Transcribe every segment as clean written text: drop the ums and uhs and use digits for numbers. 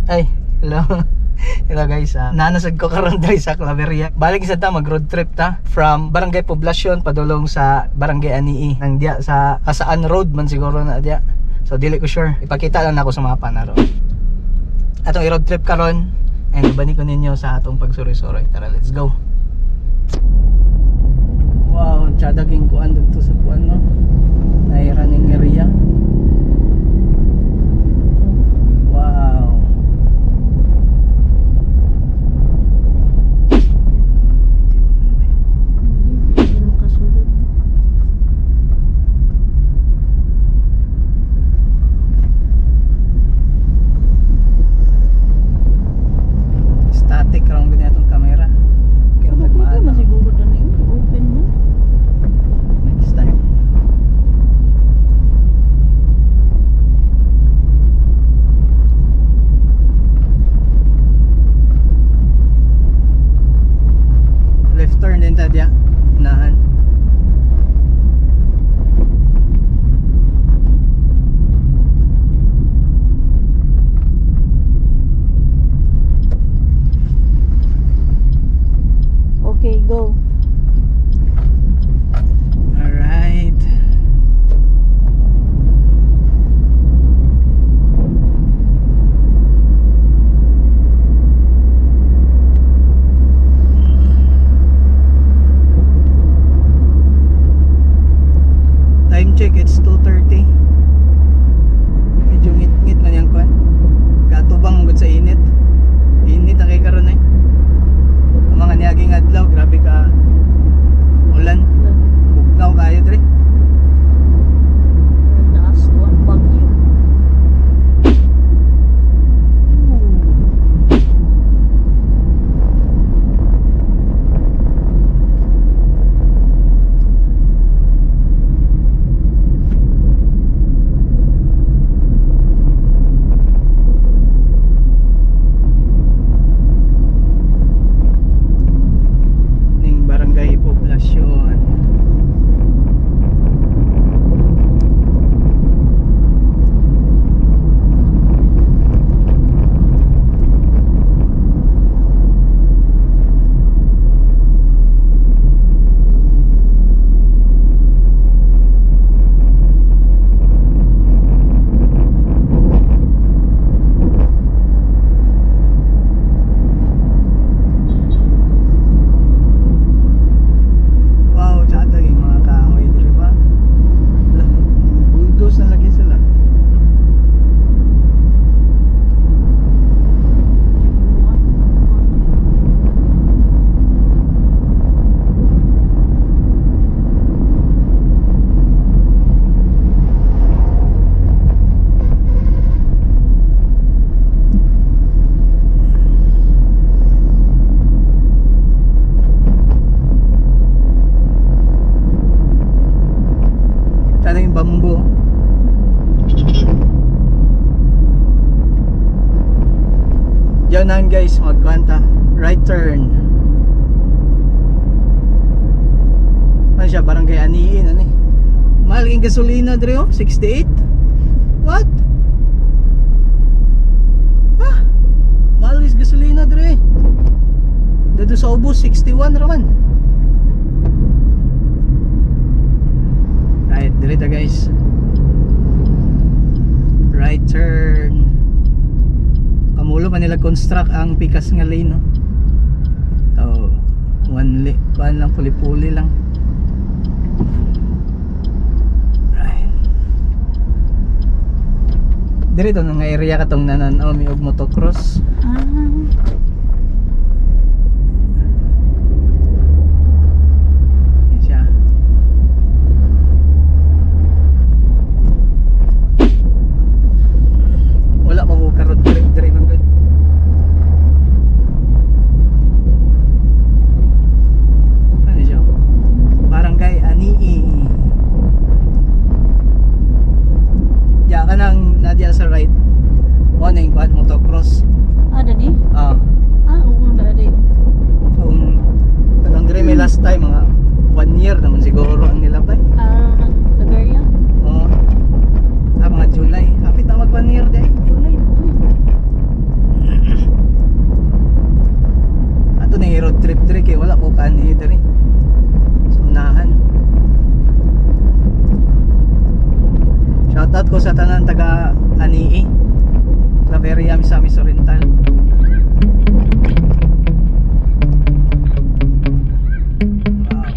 Ay, hello. Hello guys, ah. Nanasad ko karon diri sa Claveria. Balik sa ta mag road trip ta from Barangay Poblacion padulong sa Barangay Anii. Nang diya sa Hasaan Road man siguro na diya. So dili ko sure. Ipakita lang nako sa mapa na ro. Atong i-road trip karon and ibani ko ninyo sa atong pagsuroy-suroy. Tara, let's go. Wow, tsada king kuan dito sa kuan, no. Nay running area. Wow. Hindi makasulod. Static raw ganyan itong camera. Kaya Pero pwede tagmaan. man siguro dani open mo. Next time. Left turn din ta diya. Unahan. Okay, go. Alright. Time check, it's 2:30. Medyo ngit-ngit man yung kwan. Gatubang mong sa init. Init ang kay karon eh. Ang mga niaging adlaw, grabe ka ulan. Bugnaw kayo dre. Naas ko ang bagyo. Ning Barangay Poblacion. Wow, tsada yung mga kahoy dre ba? Lah, bulldoze na lagi sila. Tsada yung bamboo. Diyan na guys, magkwanta. Right turn. Ano siya, barangay Aniin, ano eh. Mahal yung gasolina dre oh, 68. What? Ah, mahal is gasolina dre. Dito sa ubos, 61 raman. Right, direta guys. Right turn. Kamulo pa nila construct ang pikas nga lane, no? So, one lane, kuan lang, puli-puli lang. Right. Dirito na nga area katong nanan-aw mi og motocross. Ah, Yan siya. Wala pa ko ka-road trip diri man gud. Ano siya? Barangay Anii. Diya ka nang nadya sa right. Mo na yung kuan motocross. ah dani? Ah. Negros Oriental. Wow.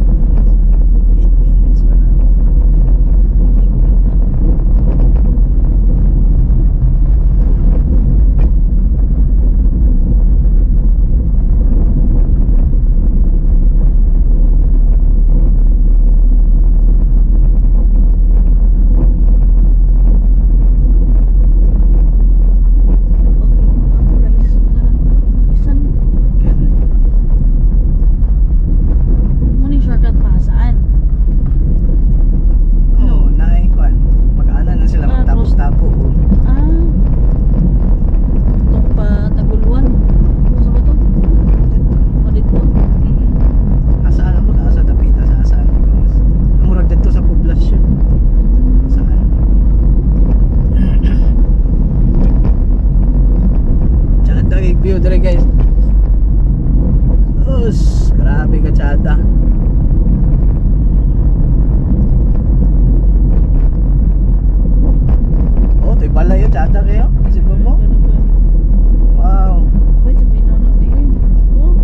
8 minutes pa na. Hindi ko kita. Okay, mga price na isan. Ganun. Mo ni shortcut pa saan? Oo, no, naikuan. Mag-ana na sila Ah, magtapos-tapo. Oh. Ah. Itong pa Taguluan. Sa ba to? Dito. O dito? Asaan ako? Asa dapita sa asaan ako mas. Murag dito sa poblasyon. Saan? Tsada kay view dire, guys. Us, grabe ka tsada. Oh, to'y balay yun, tsada kayo. Isip mo? Wow. Wait, sa may nano di eh. Oh,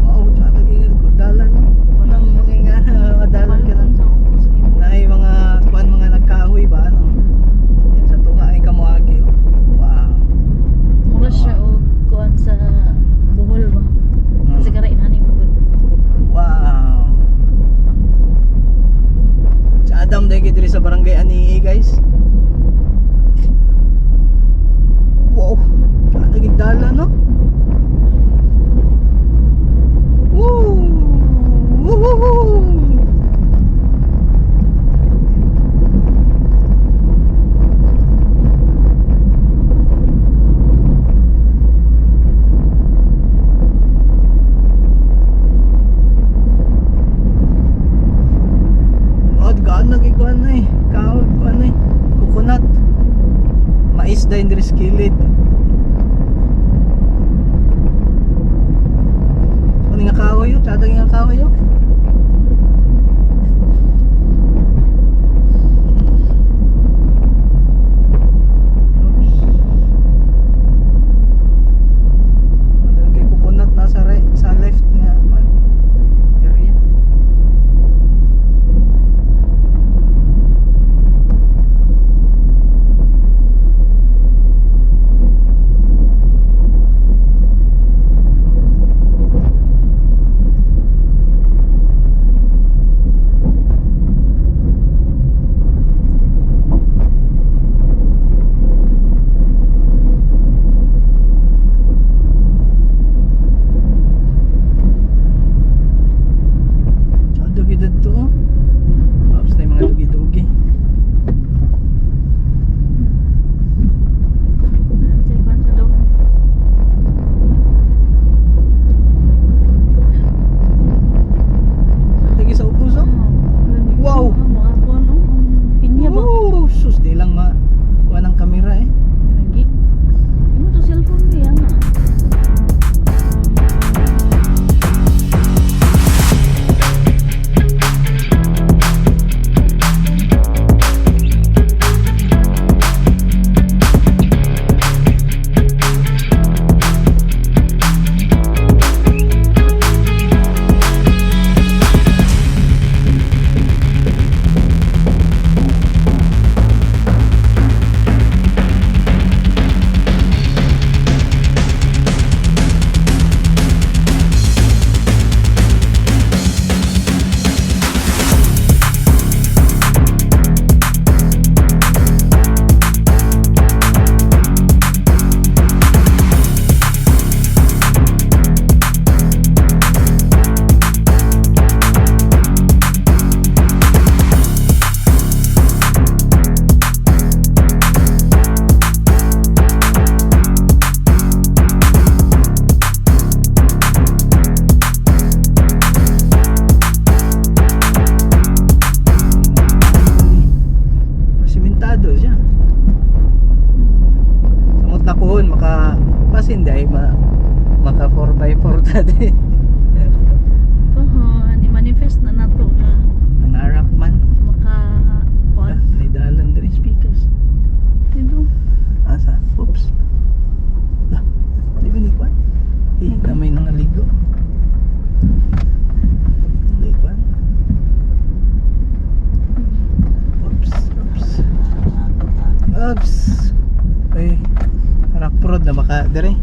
Wow, tsada kay dalan. Walang mga nga dalan ka lang. sa ubos ni mo. Naay mga kuan, mga nagkahoy ba ano? Yan sa tunga ay kamuagi. Oh. Wow. Mura siya og kuan sa Bohol ba? Kasi kara inani mo gud. Wow. Sa Adam dahil diri sa barangay Anii, guys. natin. Pohon, i-manifest na nato nga Nangarap man. maka Ah, kuan may dalan diri. speakers. Dito. Asa? Oops. Lah, di ba ni kwan? Eh, na may nangaligo. Hindi kwan. Oops, oops. Oops. Ay, rock road na baka dire.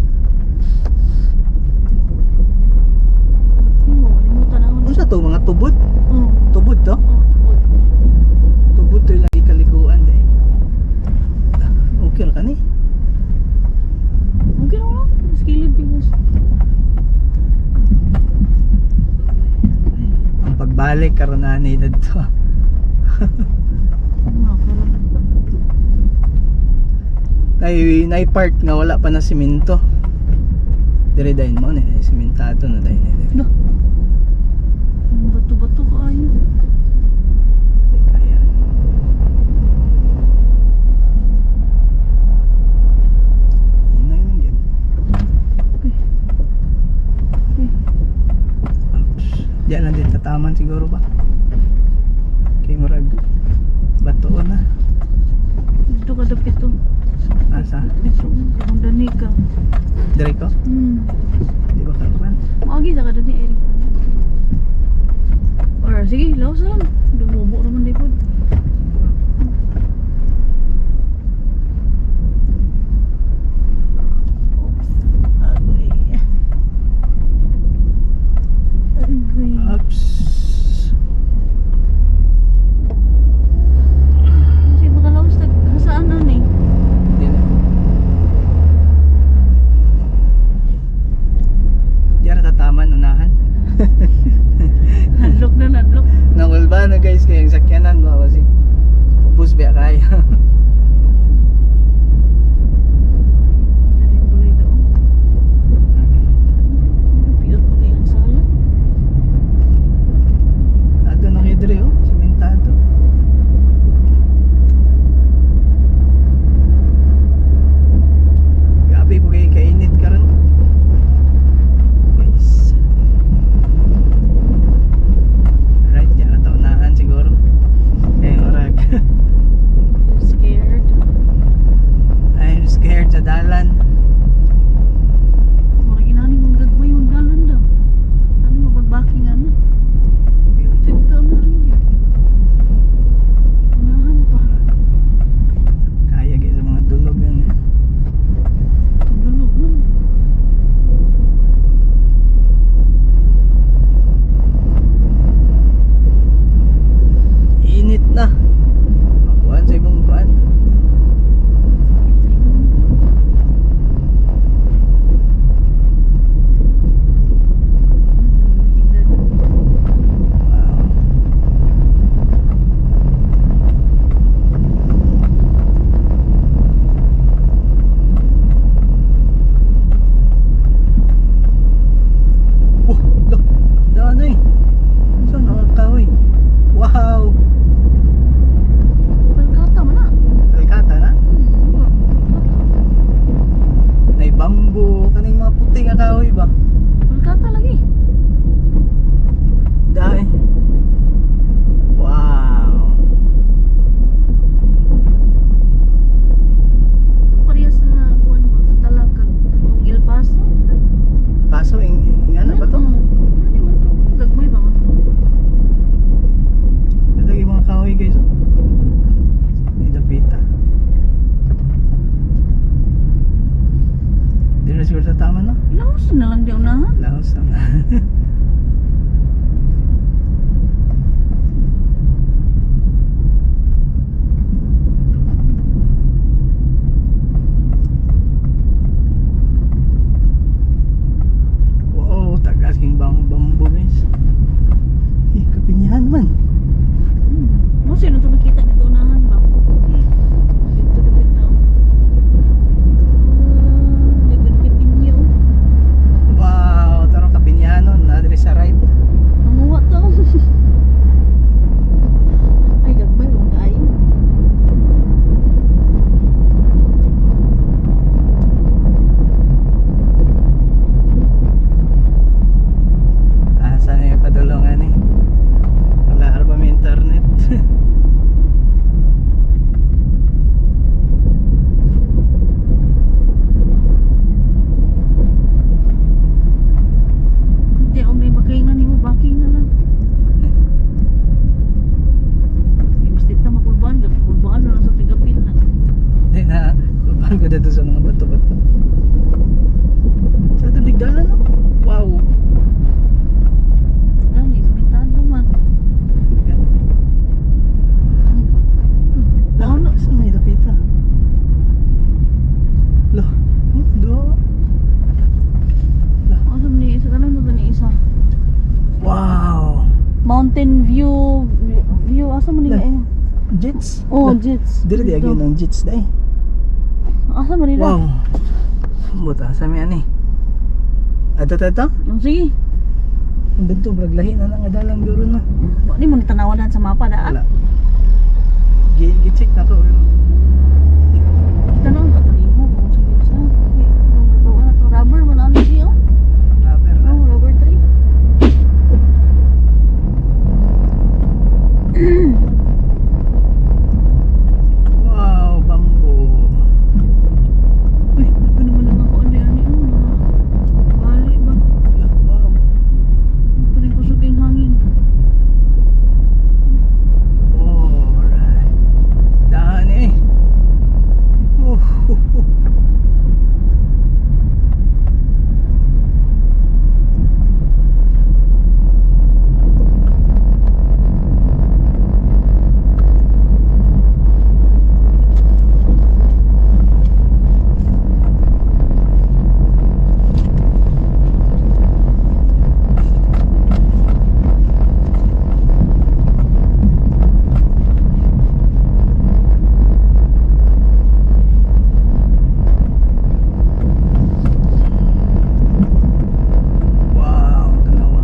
Nimo, nimo tanawon. Unsa to mga tubod? Oh. Tubod to? Oh, tubod. Tubod to lagi kaliguan day. Ah, okay ra kani. Okay na lang. Mas kilid because. Ang pagbalik karon na ni didto. Mga karon. Nay part nga wala pa na simento. Dire dayon mo ni simentado na dayon ni dire. No. Ang bato-bato kaayo. Di kaya rin. Hinay lang yan. Okay. Okay. Oops. Diyan lang din tataman siguro ba? Kay murag bato na. Dito ka dapit to. Asa? Dito. Kung dani ka. Dire ko? Di ba kakuan? Maagi sa ka dani, Eric. Or sige, laos na lang. Lumubo naman di pod. Oops. Agoy. Agoy. Oops. Kasi baka laos tag saan na ni? Di na. Diyan na tataman unahan. Hadlok na hadlok. Nakulba na guys kay ang sakyanan ba kasi ubos ba kaya. Dali yung bulay daw. Piyot pa kayang sala. Ato na kayo dire oh, simentado. Grabe po kayo kainit karon. Guys. Right, diyan na taunahan siguro. Kaya orag. You're scared. I'm scared sa dalan. Murag inani mong gagmay mong dalan daw. Ano mo pagbacking ana? Sige ka na lang yun. Unahan pa. Kaya guys sa mga dulog yan eh. Tulog man. Init na. Makuan sa imong kuan. Sakit sa ilong. Ay, Wow. Wah, lo, daan eh. Saan nakakawi? Wow! Palkata man na. Kalkata na? Palkata. Nay bamboo, kaning mga puti nga kahoy ba? Palkata lagi. Dai. Wow. Parehas sa kuan ba sa talakag katong El Paso. Paso ing ano ba to? Ano man to? Gagmay ba man to? Ito yung mga kahoy guys. Oh. May dapita. Di na siguro sa tama no? Laos na lang di unahan. Laos na. Wow, tagas king bang bambo guys. Eh, kapinyahan man. Mo sino to nakita dito unahan ba? Dito dapit na. Ah, dagan kay pinyo. Wow, taro kapinyahanon na diri. Mountain View View asa man Lah. nila eh? Jets. Oh, Jets. Dire di Dito. agin ang jets dai. Asa man nila? Wow. Buta sa mi ani. Ato ta to? Oh, sige. Ang dito brag lahi na nga dalan guro na. Wa di mo ni tanawan sa mapa daan. Wala. Gi check na to. Tanaw ta nimo kung sa gitsa. Uy, rubber ba na to? Rubber man ano siya? Oh. Rubber na. Oh, rubber tree. Wow, bamboo. Uy, nagko naman lang ako ani ani oh. Bali ba? Wow. Parang kusog yung hangin. Alright. Dahan eh. Oh, oh, oh. Wow, tanawa.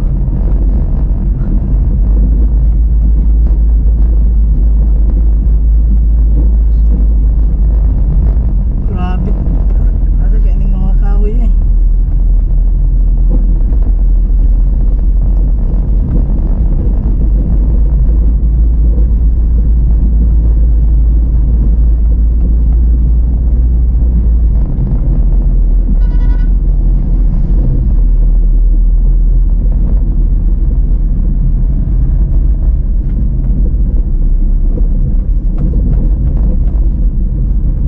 Grabe. Asa kaya ning mga kahoy eh.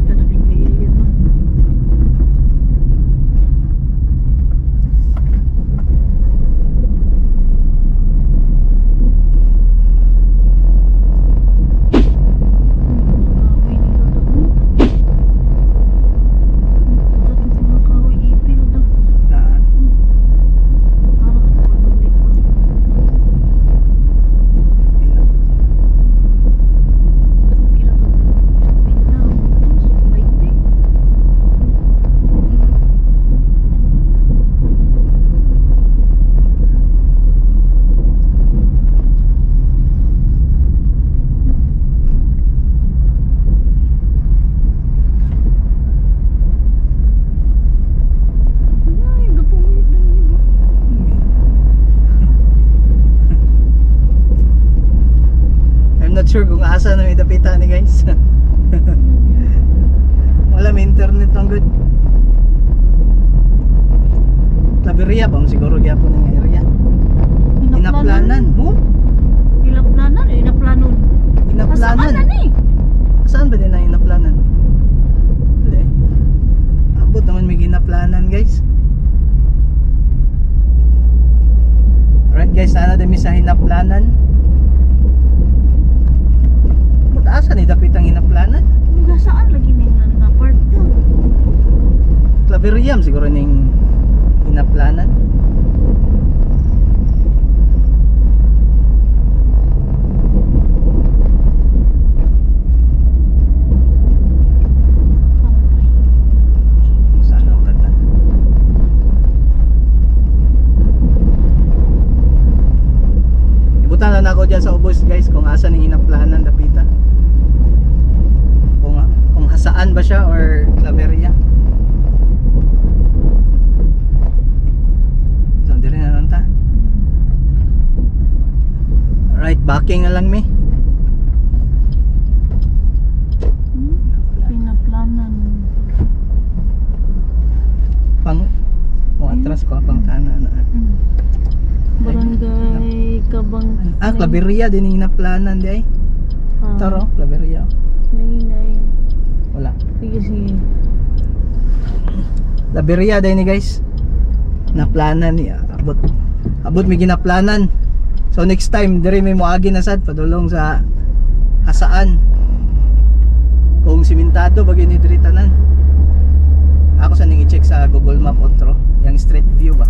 Dadating kayo yun, no? Kahoy nila doon. Dadating mga kahoy ipil daw. Na, Parang pagbalik ko. pinap. Kira to. Pinta, motos, bike day. Ay, gapuyo na niyo ba? I'm not sure kung asa na may dapita ni guys. Wala may internet ang good. Claveria ba? Siguro gyapon ng area. Inaplanan. Mo? Inaplanan, eh, inaplanon. Inaplanan. Saan na ni? Saan ba din ang inaplanan? Wala eh. Abot naman may ginaplanan guys. Alright guys, sana din mi sa hinaplanan. Ba't asa ni dapit ang hinaplanan? Mga saan lagi ning nga part daw? Claveriam siguro ning hinaplanan. Sana ang tatan. Ibutan na ako dyan sa ubos guys kung asa ning hinaplanan dapita. Kung hasaan ba siya or Claveria. So dire na lang ta. Alright, backing na lang mi. Pinaplanan. Pang mo atras ko pang tana na. Barangay Kabang. Ah, Claveria din yung hinaplanan di ay. Ah, Taro, Claveria. Nay, Wala. Sige, sige. Laberia din ni guys. Naplanan ni abot. Abot may ginaplanan. So next time diri may moagi na sad padulong sa Hasaan. Kung simentado ba gyud ni diri tanan. Ako sa ning i-check sa Google Map otro, yang street view ba.